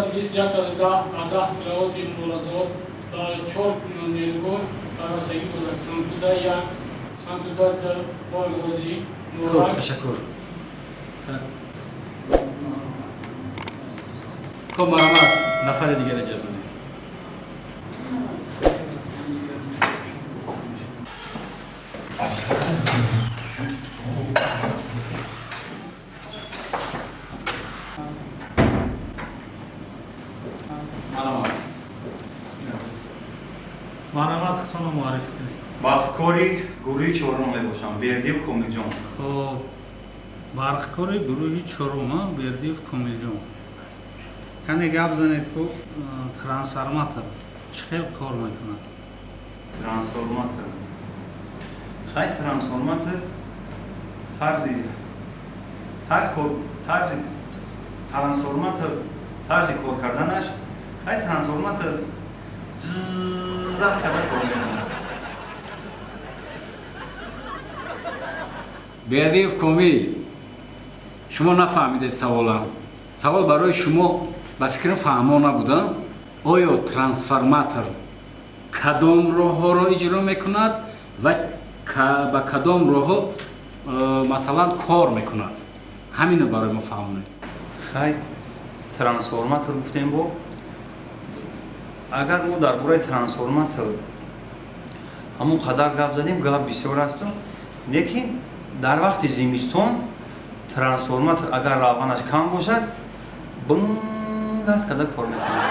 320, 110 10 киловатти мулазот ба чор нерӯгоҳ пайвастагӣ дорад: Сангтуда 1, Сангтуда 2, Бойғозӣ, Хуб, Норак. Ташаккур. Хуб, марҳамат, нафари дигар иҷоза диҳед. Марҳамат. Марҳамат, худтонро муаррифӣ кунед. Барқкори гурӯҳи чорум мебошам, Бердиев Комилҷон. Хоб, барқкори гурӯҳи чорум, Бердиев Комилҷон. Кане гап занед, ку трансформатор чӣ хел кор мекунад? Трансформатор, хай, трансформатор тарзи трансформатор, тарзи кор карданаш, хай, трансформатор заз карда кор мекунад. Бердиев Комил, шумо нафаҳмидед саволам. Савол барои шумо, ба фикрам, фаҳмо набуда. Оё трансформатор кадом роҳҳоро иҷро мекунад ва ба кадом роҳҳо масалан, кор мекунад? Ҳамино барои мо фаҳмонед. Хай, трансформатор гуфтем бо, агар мо дар бораи трансформатор ҳамон қадар гап задем, гап бисёр асту, лекин дар вақти зимистон трансформатор агар равғанаш кам бошад, бингаз карда кор мекунад.